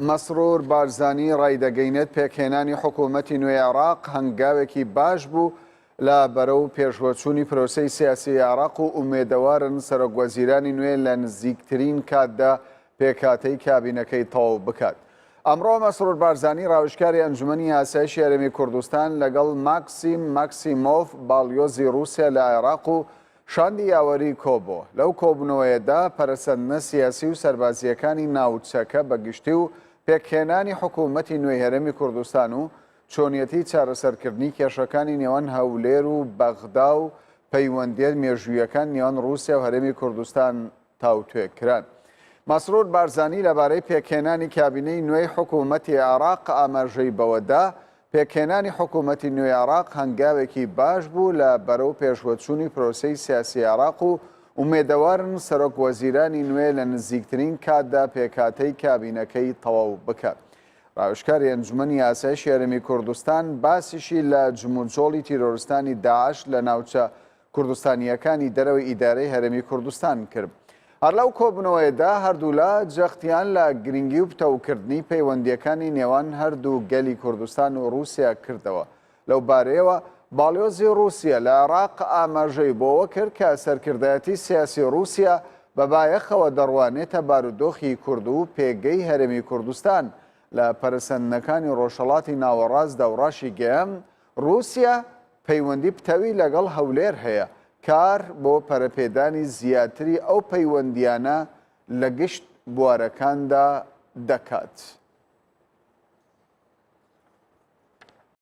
مەسرور بارزانی ڕایدەگەینێت پێکهێنانی حکوومەتی نوێی عێراق هەنگاوێکی باش بوو لە بەرەو پێشوەچوونی پرۆسەی سیاسی عێراق و ئومێدەوارن سەرۆکوەزیرانی نوێ لە نزیکترین کاتدا پێکهاتەی کابینەکەی تەواو بکات. ئەمڕۆ مەسرور بارزانی ڕاوێژکاری ئەنجومەنی ئاسایشی هەرێمی کوردستان لەگەڵ ماکسیم ماکسیمۆڤ باڵیۆزی ڕووسیا لە عێراق و شاندی یاوەری کۆبۆ. لەو کۆبوونەوەیەدا پەرەسەندنە سیاسی و سەربازییەکانی ناوچەکە بە گشتی و پێکهێنانی حکوومەتی نوێی هەرێمی کوردستان و چۆنیەتی چارەسەرکردنی کێشەکانی نێوان هەولێر و بەغدا و پەیوەندییە مێژوویەکان نێوان ڕووسیا و هەرێمی کوردستان تاوتوێ کران. مەسرور بارزانی لەبارەی پێکهێنانی کابینەی نوێی حکوومەتی عێراق ئاماژەی بەوە دا، پێکهێنانی حکوومەتی نوێی عێراق هەنگاوێکی باش بوو لە بەرەو پێشوەچوونی پرۆسەی سیاسی عێراق و ئومێدەوارن سەرۆک وەزیرانی نوێ لە نزیکترین کاتدا پێکهاتەی کابینەکەی تەواو بکات. ڕاوێژکاری ئەنجومەنی ئاسایشی هەرێمی کوردستان باسیشی لە جموجۆڵی تیرۆرستانی داعش لە ناوچە کوردستانییەکانی دەرەوەی ئیدارەی هەرێمی کوردستان کرد. هەر لەو کۆبوونەوەیەدا هەردوولا جەختیان لە گرنگی و پتەوکردنی پەیوەندییەکانی نێوان هەردوو گەلی کوردستان و ڕووسیا کردەوە. لەو بارەیەوە باڵیۆزی ڕووسیە لە عێراق ئاماژەی بۆوە کرد کە سەرکردایەتی سیاسی ڕووسیا بە بایەخەوە دەڕوانێتە بارودۆخی کورد و پێگەی هەرێمی کوردستان لە پەرەسەندنەکانی ڕۆژهەڵاتی ناوەڕاستدا و ڕاشیگەیاند ڕووسیا پەیوەندی پتەوی لەگەڵ هەولێر هەیە، کار بۆ پەرەپێدانی زیاتری ئەو پەیوەندییانە لە گشت بوارەکاندا دەکات.